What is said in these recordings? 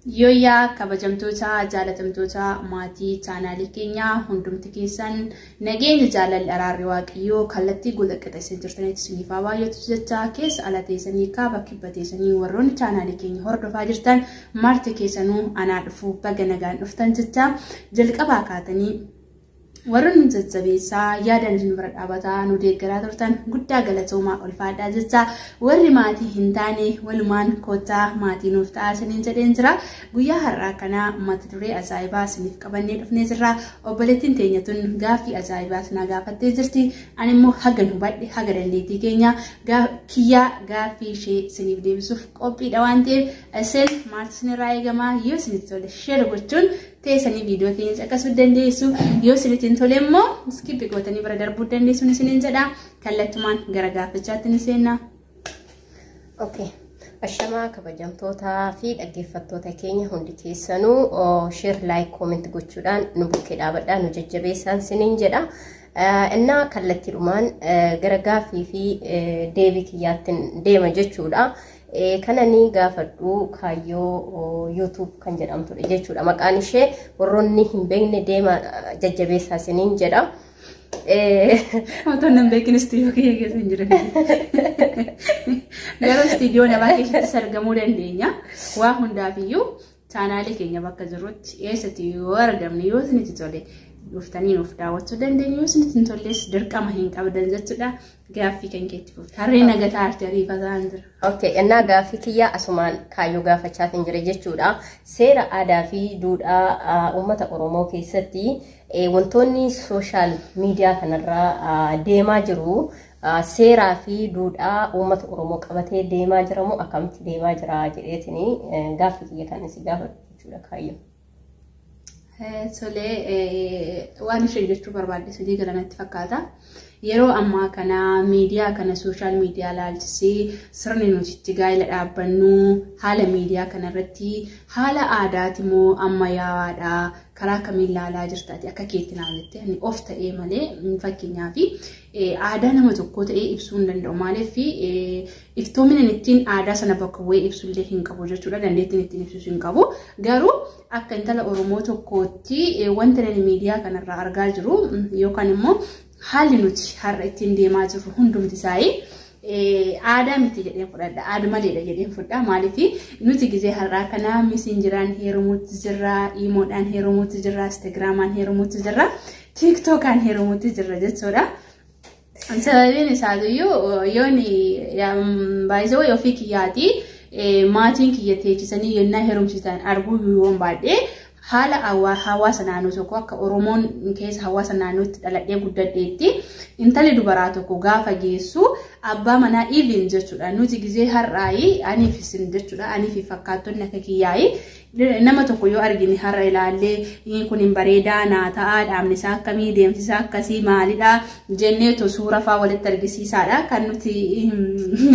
Yooyyaa kabajamtoota jaalatamtoota maatii chaanaalii keenyaa, hundumti keessan nageenya, jaalalli, araarri Waaqayyoo kallattii gola qixa isin jirtanitti isiniif haa baay'atu jecha, keessa ala teessanii, kaaba kibba teessanii warroonni chaanaalii keenya hordofaa jirtan marti keessanuu anaa dhufuu, baga nagaan dhuftan jecha. Jalqabaa kaatanii warroonni nu jajjabeessaa, yaadaan isin bira dhaabataa nu deeggaraa turtan guddaa galatoomaa, ulfaadhaa jecha. Warri maatii hin taane walumaan koottaa maatii nuuf ta'aa isiniin jedheen jira. Guyyaa har'aa kana mata duree ajaa'ibaa isiniif qabannee dhufnee jirra. Obboleettiin teenya tun gaaffii ajaa'ibaa na gaafattee jirti. Ani immoo haga nu hubadhe, haga dandeettii keenya kiyyaa gaaffii ishee isiniif deebisuuf qophiidha waan ta'eef, isin maaltu isinirraa eegamaa? Yoo isinitti tole share gochuun teessanii viidiyoo keenya caqasuu dandeessu. Yoo isinitti hin tole immoo skip gootanii bira darbuu dandeessu isiniin jedha. Kallattumaan gara gaaffichaatti ni seenna. Okay. Ashamaa, kabajamtootaa fi dhaggeeffattoota keenya hundi keessanuu, share, like, comment gochuudhaan nu bukkee dhaabadhaa, nu jajjabeessaan siniin jedha. Innaa kallattiidhumaan gara gaaffii fi deebii kiyyaatti deema jechuudha. Kana ni gaafadhu Kaayyoo YouTube kan jedhamtudha jechuudha. Maqaan ishee warroonni hin beekne deema jajjabeessaa siniin jedha. Otoo nan beekin istiidiyoo kiyya keessa hin jiran. Garuu istiidiyoo namaa keessattis argamuu dandeenya. Waa hundaafiyyuu chaanaalii keenya bakka jirrutti eessatti yoo argamne, yoo isinitti tole dhuftanii nuuf daawwachuu dandeenya. Yoo isinitti hin tolles dirqama hin qabdan jechuudha. Gaaffii kan keetti fufte. Harreen nagataa arti ariifataa hin jira. Okay, innaa gaaffii kiyyaa asumaan Kaayyoo gaafachaatiin jira jechuudha. Seera aadaa fi duudhaa uummata Oromoo keessatti wantoonni social media kanarraa deemaa jiru seeraa fi duudhaa uummata Oromoo qabatee deemaa jiramoo akkamitti deemaa jira jedheetini gaaffii kiyya kan isin gaafadhu jechuudha, Kaayyoo. Tolee, waan isheen jechuu barbaadde sadii galanatti fakkaata. Yeroo ammaa kana miidiyaa kana, social media laalchisee, sirni nuti itti gaa'ela dhaabbannu haala miidiyaa kanarratti haala aadaati moo ammayyaa'aadha, karaa kamiin laalaa jirtaati akka keetti naan jette. Ani of ta'ee malee fakkeenyaaf aadaa nama tokkoo ta'ee ibsuu hin danda'u. Maaliif? Iftoomina ittiin aadaa sana bakka bu'ee ibsullee hin qabu jechuudha. Dandeettiin ittiin ibsus hin qabu. Garuu akka intala Oromoo tokkootti wanti ani miidiyaa kanarraa argaa jiru yookaan immoo haalli nuti har'a ittiin deemaa jirru hundumti isaanii aadaa miti jedheen fudhadha. Aada maleedha jedheen fudhadha. Maaliif? Nuti gizee har'aa kana Messengeraan heerumuutti jirra, IMOdhaan heerumuutti jirra, Instagramaan heerumuutti jirra, TikTokaan heerumuutti jirra jechuudha. Sababiin isaatiyyuu yoon baay'isee ofii kiyyaati maatiin kiyya teechisanii yennaa heerumsiisan arguu yoon baadhee, haala hawaasa naannoo tokko, akka Oromoon keessa hawaasa naannootti dhaladhee guddadheetti, intalli dubaraa tokko gaafa geessu abbaa manaa even jechuudha. Nuti gizee har'aayi aniif isin jechuudha, aniif fakkaattonni akka kiyyaayi nama tokko yoo argine, har'a ilaallee kun hin bareedaa naa ta'a, dhaabni isaa akkamii, deemsi isaa akkasii maalidha jenneetu suura fa'aa walitti argisiisaadha kan nuti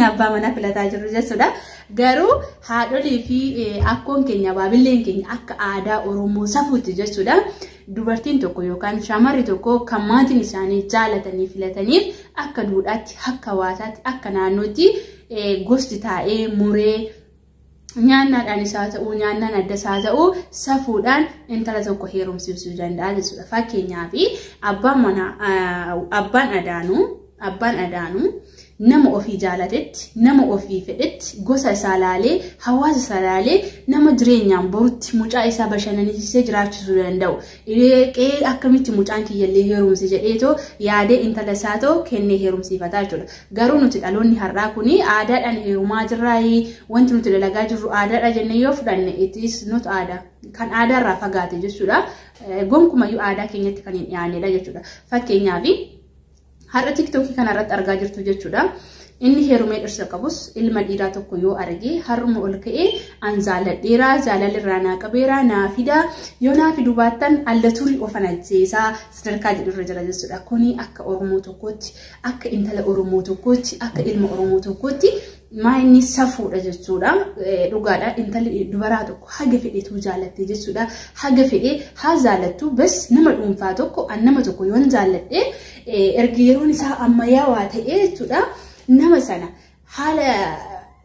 abbaa manaa filataa jirru jechuudha. Garuu haadholii fi akkoon keenya, baabilleen keenya akka aadaa Oromoo safuutti jechuudha. Dubartiin tokko yookaan shamarri tokko kan maatiin isaanii jaalatanii filataniif akka duudhaatti, akka hawaasaatti, akka naannootti gosti taa'ee muree, nyaannaadhaan isaa ta'uu, nyaannaan adda isaa ta'uu, safuudhaan intala tokko heerumsiisuu danda'a jechuudha. Fakkeenyaaf abbaan manaa abbaan adaanuu nama ofii jaalatetti, nama ofii fedhetti, gosa isaa laalee, hawaasa isaa laalee, nama jireenyaan borutti mucaa isaa bashannansiisee jiraachisuu danda'u. Qe'ee akkamitti mucaan kiyyallee heerumse jedheetoo yaadee intala isaa too kennee heerumsiifataa jechuudha. Garuu nuti dhaloonni har'aa kuni aadaadhaan heerumaa jirraayi, wanti nuti dalagaa jirru aadaadha jennee yoo fudhanne, it is not aadaa. Kan aadaarraa fagaate jechuudha. Gonkumayyuu aadaa keenyatti kan hin dhiyaannedha jechuudha. Fakkeenyaaf har'a TikTokii kanarratti argaa jirtu jechuudha. Inni heerumee dhirsa qabus ilma dhiiraa tokko yoo arge, har'uma ol ka'ee an jaaladheeraa, jaalalli naa qabeeraa, naa fidaa, yoo naa fiduu baattan alla turii ofan ajjeesaa sadarkaa jedhurra jira jechuudha. Kuni akka Oromoo tokkootti, akka intala Oromoo tokkootti, akka ilma Oromoo tokkootti maa inni safuudha jechuudha. Dhugaadha, intalli dubaraa tokko haga fedhetu jaalatte jechuudha. Haga fedhee haa jaalattu, bas nama dhuunfaa tokko, an nama tokko yoon jaalladhe, erga yeroon isaa ammayyaawaa ta'ee jechuudha. Nama sana haala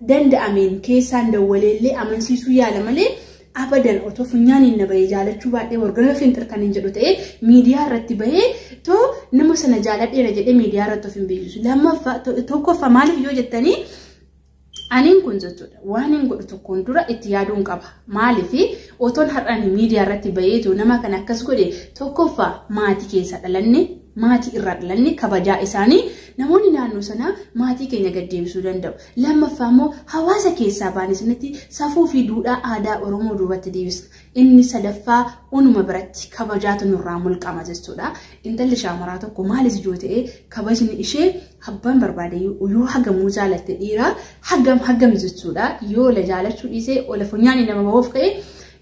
danda'ameen keessaan dawwaleellee amansiisuu yaala malee Abadan otoo funyaaniin na bahee jaalachuu baadhee wargana finxir kan hin jedhu ta'ee miidiyaa irratti bahee too nama sana jaaladheera jedhee miidiyaa irratti of hin beeksisu. Lammaffaa, tokkoffaa, maaliif yoo jettanii, aniin kun jechuudha waan hin godhu tokkoon dura itti yaaduun qaba. Maaliif otoon har'aan miidiyaa irratti baheetu nama kana akkas godhe, tokkoffaa maatii keessa dhalanne, maatii irraa dhalanne, kabajaa isaanii namoonni naannoo sanaa maatii keenya gad deebisuu danda'u. Lammaffaa immoo hawaasa keessaa baane sanatti safuu fi duudhaa aadaa Oromoo duubatti deebisna. Inni sadaffaa unuma biratti kabajaatu nurraa mulqama jechuudha. Intalli shaamaraa tokko maalis yoo ta'e kabajni ishee abbaan barbaade yoo hagamuu jaalatte dhiiraa hagam hagam jechuudha. Yoo la jaalachuu dhiisee ola funyaanii nama bahuuf ka'e,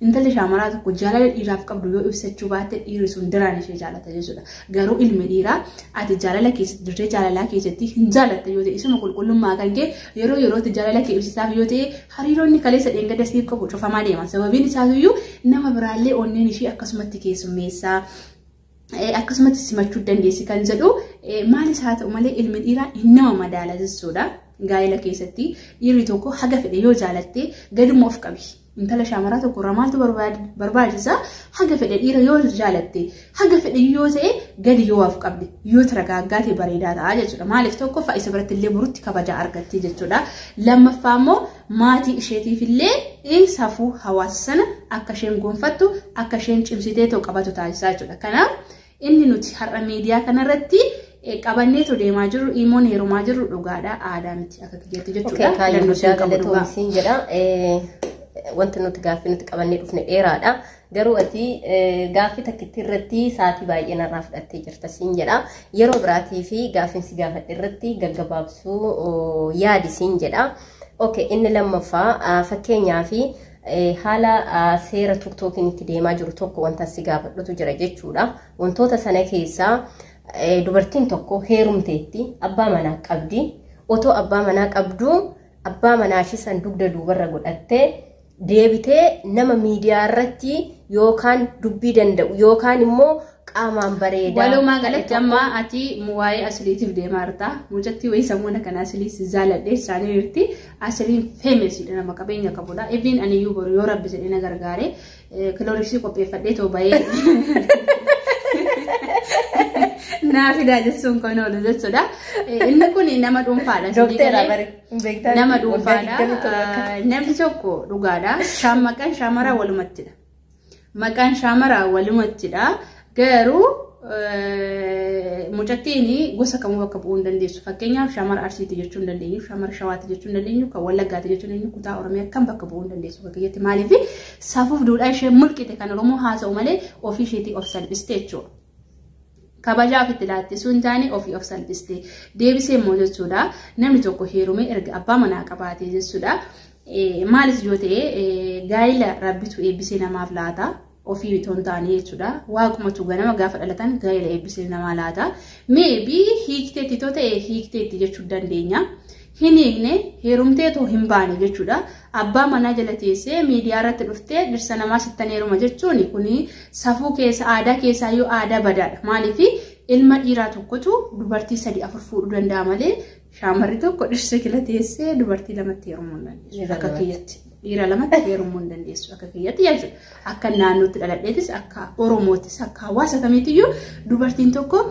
intalli shaamaraa tokko jaalala dhiiraaf qabdu yoo ibsachuu baatte, dhiirri sun diraan ishee jaalata jechuudha. Garuu ilmi dhiiraa ati jaalala keessatti, dirree jaalalaa keessatti hin jaalatte yoo ta'e, isuma qulqullummaa kan kee yeroo yerootti jaalala kee ibsisaaf yoo ta'e, hariiroonni kaleessa dheengadda siif qabu cufamaa deema. Sababiin isaatiyyuu nama biraallee onneen ishee akkasumatti keessummeessaa, akkasumatti simachuu dandeessi kan jedhu. Maalis haa ta'u malee ilmi dhiiraa nama madaala jechuudha. Gaa'ela keessatti dhiirri tokko haga fedhe yoo jaalatte gaduma of qabi. Intala shaamaraa tokko irraa maaltu barbaachisa? Haga fedhe dhiira yoo jaalatte, haga fedhe yoo ta'e, gadi yoo of qabde, yoo taragaaggaate bareedaa ta'a jechuudha. Maaliif, tokkoffaa isa biratti illee borutti kabaja argatti jechuudha. Lammaffaa immoo maatii isheetiif illee safuu hawaasa sana akka isheen gonfattu, akka isheen cimsitee ta'u qabatu taasisaa jechuudha. Kanaaf inni nuti har'a miidiyaa kanarratti qabanneetu deemaa jirru, imoon heerumaa jirru, dhugaadha, aadaa miti akka kiyyaatti jechuudha. Kaayyoo guddaa galatoomsiin jedha. Wanti nuti gaaffii nuti qabannee dhufne dheeraadha. Garuu ati gaaffii takkitti irratti sa'aatii baay'ee narraa fudhattee jirta siin jedha. Yeroo biraatii fi gaaffiin si gaafadhe irratti gaggabaabsuu yaadi siin jedha. Okay, inni lammaffaa, fakkeenyaa fi haala seera TikTokiin itti deemaa jiru tokko wanta si gaafadhutu jira jechuudha. Wantoota sana keessaa dubartiin tokko heerumteetti, abbaa manaa qabdi. Otoo abbaa manaa qabduu abbaa manaa ishee san dugda duubarra godhattee deebitee nama miidiyaa irratti yookaan dubbii danda'u yookaan immoo qaamaan bareedaa. Walumaa galatti amma ati waa'ee asliitiif deemaa jirta. Mucattii wayii sammuna kana aslii si jaaladhe isaanii jirti. Asliin famousiidha, nama qabeenya qabudha. Even aniyyuu boru yoo rabbi jedhee na gargaare kilooriksii qopheeffadhee too bahee naa fidaa jechuun kan oolu jechuudha. Inni kun nama dhuunfaadha. Doktera bari. Nama dhuunfaadha. Namni tokko dhugaadha. Maqaan shaamaraa walumattidha. Maqaan shaamaraa walumattidha. Garuu mucattiin gosa kamuu bakka bu'uu hin dandeessu. Fakkeenyaaf shaamara Arsiiti jechuu hin dandeenyu, shaamara Shawaati jechuu hin dandeenyu, kan Wallaggaati jechuu hin dandeenyu, kutaa Oromiyaa kan bakka bu'uu hin dandeessu. Fakkeenyatti maaliif safuuf duudhaa ishee mulqite kan Oromoo haasa'u malee ofii isheetii of salphiste jechuudha. Kabajaa ofitti laatte sun taane ofii of salphiste. Deebisee immoo jechuudha, namni tokko heerumee erga abbaa manaa qabaatee jechuudha. Maalis yoo ta'e gaa'ila rabbitu eebbisee namaaf laata. Ofii itoo hin taane jechuudha. Waaqumatu ganama gaafa dhalatan gaa'ela eebbisee namaa laata. Maybe hiikteetti too ta'e hiikteetti jechuu dandeenya. Hin hiikne, heerumtee too hin baane jechuudha. Abbaa manaa jala teessee miidiyaa irratti dhuftee dhirsa namaa sittan heeruma jechuun kuni safuu keessa, aadaa keessaa yoo aadaa badaadha. Maaliif ilma dhiiraa tokkotu dubartii sadi afur fuudhuu danda'a malee shaamarri tokko dhirsa jala teessee dubartii lamatti heerumuu hin dandeessu. Akka kiyyatti. Dhiira lamatti heerumuu hin dandeessu akka kiyyatti jechuudha. Akka naannootti dhaladheetis, akka Oromootis, akka hawaasa kamiitiyyuu dubartiin tokko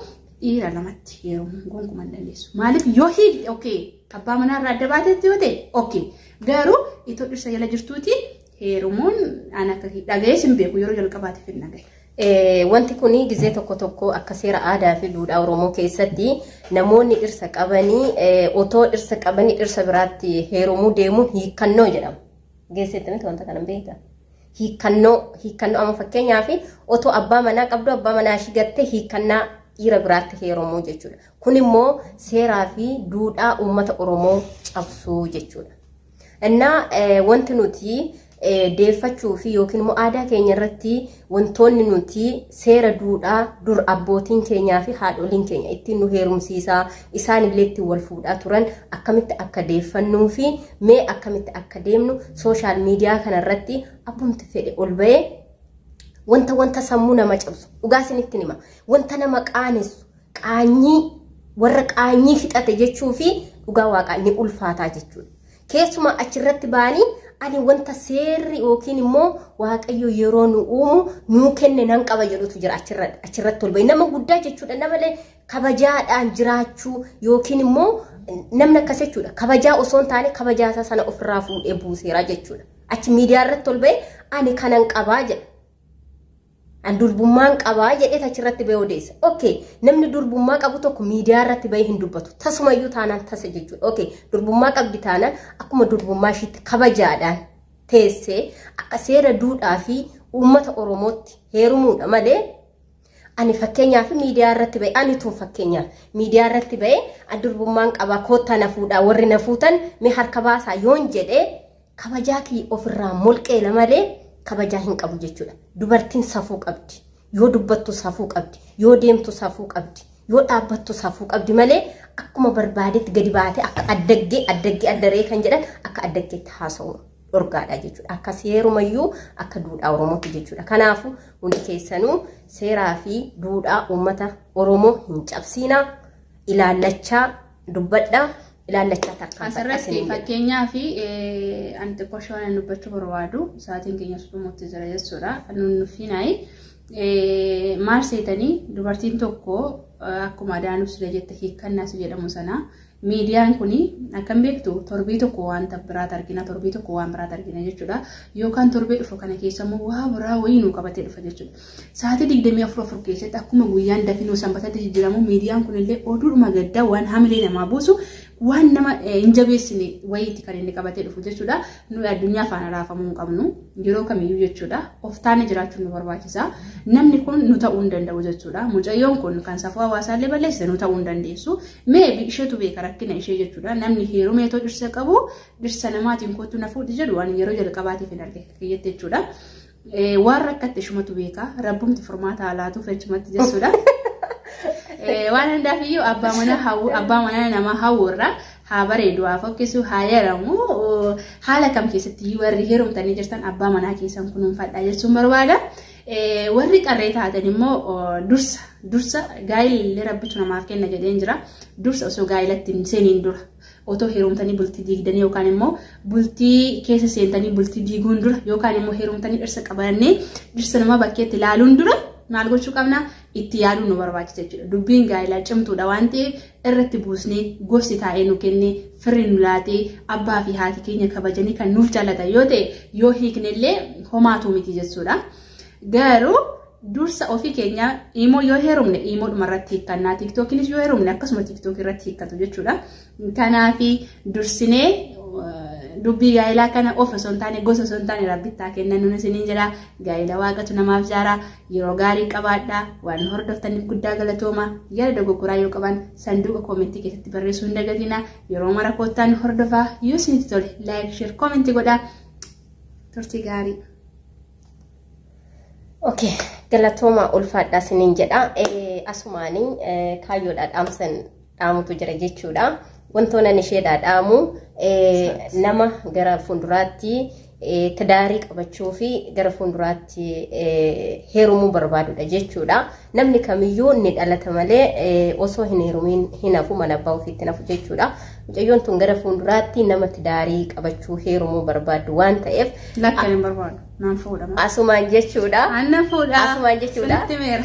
dhiira lamatti heerumuu gonkumaa hin dandeessu. Maaliif yoo hiikte, okay, abbaa manaa irraa adda baatetti yoo ta'e, okay, garuu itoo dhirsa jala jirtuuti heerumuun an akka dhaga'ees hin beeku, yeroo jalqabaatiif hin dhagaye. Wanti kun gizee tokko tokko akka seera aadaa fi duudhaa Oromoo keessatti namoonni dhirsa qabanii otoo dhirsa qabanii dhirsa biraatti heerumuu deemuun hiikkannoo jedhama. Geessetti miti wanta kana beektaa? Hiikkannoo, hiikkannoo amma fakkeenyaaf otoo abbaa manaa qabdu abbaa manaa ishii gattee hiikkannaa dhiira biraatti heerumuu jechuudha. Kun immoo seeraa fi duudhaa uummata Oromoo cabsuu jechuudha. Innaa wanti nuti deeffachuu fi yookiin immoo aadaa keenya irratti wantoonni nuti seera duudhaa dur abbootiin keenyaa fi haadholiin keenya ittiin nu heerumsiisaa, isaan illee ittiin wal fuudhaa turan akkamitti akka deeffannuu fi mee akkamitti akka deemnu, social media kanarratti abbumti fedhe ol ba'ee wanta sammuu nama cabsu, dhugaa isinitti hima, wanta nama qaanessu, qaanyii warra qaanyii fixate jechuu fi dhugaa waaqaa ni ulfaataa jechuudha. Keessumaa achirratti ba'anii ani wanta seerri yookiin immoo Waaqayyo yeroo nu uumu nuu kenne nan qaba jedhutu jira achirratti ol bahe. Nama guddaa jechuudha, namalee kabajaadhaan jiraachuu yookiin immoo namni akkas jechuudha. Kabajaa osoo hin taane kabajaa isaa sana ofirraa fuudhee buuseera jechuudha. Achi miidiyaa irratti ol bahe ani kanan qabaa jedha. An durbummaan qabaa jedhee achirratti bahee odeessa. Okay, namni durbummaa qabu tokko miidiyaa irratti bahee hin dubbatu. Tasumayyuu taanaan tasa jechuudha. Okay, durbummaa qabdi taanaan akkuma durbummaa ishiitti kabajaadhaan teessee akka seera duudhaa fi uummata Oromootti heerumuudha malee, ani fakkeenyaaf miidiyaa irratti bahee, ani tun fakkeenyaaf miidiyaa irratti bahee, an durbummaan qabaa, koottaa na fuudhaa, warri na fuutan mee harka baasaa yoon jedhee, kabajaa kiyya ofirraa molqeela malee kabajaa hin qabu jechuudha. Dubartiin safuu qabdi. Yoo dubbattu safuu qabdi. Yoo deemtu safuu qabdi. Yoo dhaabbattu safuu qabdi malee akkuma barbaadetti gadi baatee akka addaggee addaggee addaree kan jedhan akka addaggeetti haasa'u dhorgaadha jechuudha. Akka seerumayyuu akka duudhaa Oromootti jechuudha. Kanaafuu hundi keessanuu seeraa fi duudhaa uummata Oromoo hin cabsiinaa, ilaallachaa dubbadhaa, ilaallachaa tarkaanfadhaa Asirratti isiniin jedha. Fakkeenyaa fi ani xiqqoo ishee waan dubbachuu barbaadu, sa'aatiin keenya dhumutti jira jechuudha. Nun nuffinaayi. Maal seetanii, dubartiin tokko akkuma Adaanuu sila jette hiikkannaas jedhamu sana, miidiyaan kun akkam beektu, torbii tokko wanta biraat argina, torbii tokko waan biraat argina jechuudha. Yookaan torbee dhufu kana keessa immoo waa biraa wayii nuu qabatee dhufa jechuudha. Sa'aatii 24 keessatti akkuma guyyaan dafinuu sanbatatti jijjiiramu, miidiyaan kunillee oduudhuma gaddaa, waan hamilee namaa buusu, waan nama hin jabeessine wayiitti kan inni qabatee dhufu jechuudha. Nuyi addunyaa faana raafamuu hin qabnu yeroo kamiyyuu jechuudha. Of taane jiraachuun nu barbaachisa. Namni kun nu ta'uu hin danda'u jechuudha. Mucayyoon kun kan safuu hawaasaallee balleessite nu ta'uu hin dandeessu. Mee isheetu beeka rakkina ishee jechuudha. Namni heerumeetoo dhirsa qabu dhirsa namaatiin kottu na fuudhi jedhu waan yeroo jalqabaatiif hin arge kiyyatti jechuudha. Waan rakkatte ishumatu beeka. Rabbumti furmaata haalaatuuf achumatti jechuudha. Waan hundaaf iyyuu abbaa manaa hawwu, abbaa manaa namaa hawwu irraa haa bareedu, haa fokkisu, haa yaramu, haala kam keessatti iyyuu warri heerumtanii jirtan abbaa manaa keessan kunuunfadhaa jechuun barbaada. Warri qarree taatan immoo dursa dursa gaa'illi rabbitu namaaf kenna jedheen jira. Dursa osoo gaa'ilatti hin seeniin dura, otoo heerumtanii bultii diigdanii yookaan immoo bultii keessa seentanii bultii diiguun dura, yookaan immoo heerumtanii dhirsa qabannee dhirsa namaa bakkeetti ilaaluun dura maal gochuu qabna? Itti yaaduun nu barbaachisa jechuudha. Dubbiin gaa'ilaa cimtuudha waan ta'eef irratti buusnee, gosti taa'ee nu kennee, firri nu laatee, abbaa fi haati keenya kabajanii kan nuuf jaallatan yoo ta'e, yoo hiiknellee homaatu miti jechuudha. Garuu dursa ofii keenya immoo yoo heerumne imoodhuma irratti hiikkannaa, TikTokiinis yoo heerumne akkasuma TikTokii irratti hiikkatu jechuudha. Kanaafi dursinee dubbii gaa'ilaa kana of osoo hin taane, gosa osoo hin taane, rabbittaa kennan nuun isiniin jedha. Gaa'ila waaqatu namaaf jaara. Yeroo gaarii qabaadha. Waan nu hordoftaniif guddaa galatooma. Yaada dogoggoraa yoo qaban sanduuqa koomentii keessatti barreessuu hin dagatina. Yeroo mara koottaa nu hordofaa. Yoo isinitti tole like, share, koomentii godhaa. Turtii gaarii. Okay, galatooma, ulfaadhaa isiniin jedha. Asumaanii kaayyoodhaa dhaamsan dhaamutu jira jechuudha. Wantoonni ani isheedhaa dhaamu, nama gara fuulduraatti tidaarii qabachuu fi gara fuulduraatti heerumuu barbaadudha jechuudha. Namni kamiyyuu ni dhalata malee osoo hin heerumiin hin hafu, mana abbaa ofiitti hafu jechuudha. Mucayyoon tun gara fuulduraatti nama tidaarii qabachuu, heerumuu barbaaddu waan ta'eef. Lakkan hin barbaadu. Naan fuudha. Asumaan jechuudha. Anna fuudha. Asumaan jechuudha. Sinitti meera.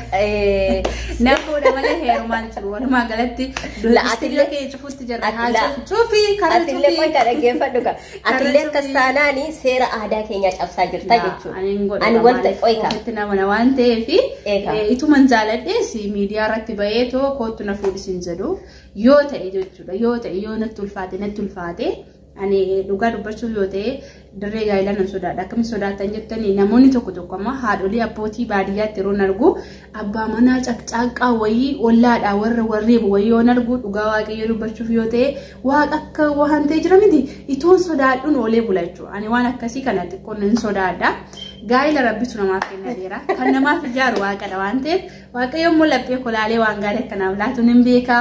Na fuudha malee heerumaan jiru. Walumaa galatti istiidiyoo kee cufutti jira. Haa cufi, karaa Atillee cufi. Qoita dhaggeeffadhu ka. Atillee akkas taanaani seera aadaa keenyaa cabsaa jirta jechuudha. Ani hin godhu. Ani wanta qoita. Ofitti nama waan ta'eef Eega. ituman jaaladhees miidiyaa irratti bahee too kootu na fuudhisin jedhu yoo ta'e jechuudha. Yoo ta'e, yoo natti ulfaate, natti ulfaate. Ani dhugaa dubbachuuf yoo ta'e dirree gaa'elaa nan sodaadha. Akkamiin sodaatan jettanii, namoonni tokko tokko amma haadholii abbootii baadiyyaatti yeroo argu, abbaa manaa caqcaaqaa wayii ollaadhaa warra warreebu wayii yoo argu, dhugaa waaqayyo dubbachuuf yoo ta'e waaqa akka waan ta'e jira miti, itoon sodaadhuun oolee bula jechuudha. Ani waan akkasii kana xiqqoon nan sodaadha. Gaa'ela rabbitu namaaf kenna deera. Kan namaaf ijaaru waaqadha waan ta'eef, waaqayyo immoo laphee kolaalee waan gaarii akkanaaf laatu nan beeka.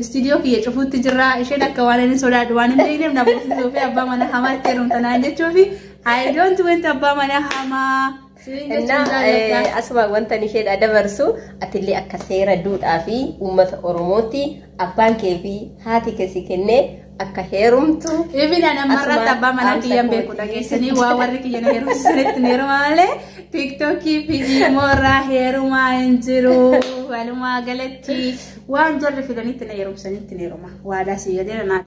Istiidiyoo kiyya cufuutti jirra. Isheen akka waan inni sodaadhu waan hin beekneef na boosisuu fi abbaa mana hamaatti heerumtanaan jechuufi, I don't want abbaa mana hamaa. Siniin jechuun Innaa jaalladha. Asuma wanta isheedha dabarsu, atillee akka seera duudhaa fi uummata Oromootti abbaan kee fi haati kee si kennee akka heerumtu. Ibina namarratti abbaa manaa kiyyaan beeku dhageessanii waa warri kiyya na heerumsiisanitti na heerumaa malee tiiktookii fi iimoorraa heerumaa hin jiru. Walumaa galatti waan jarri fidanitti na heerumsanitti na heeruma. Waadaa si gadeera naa.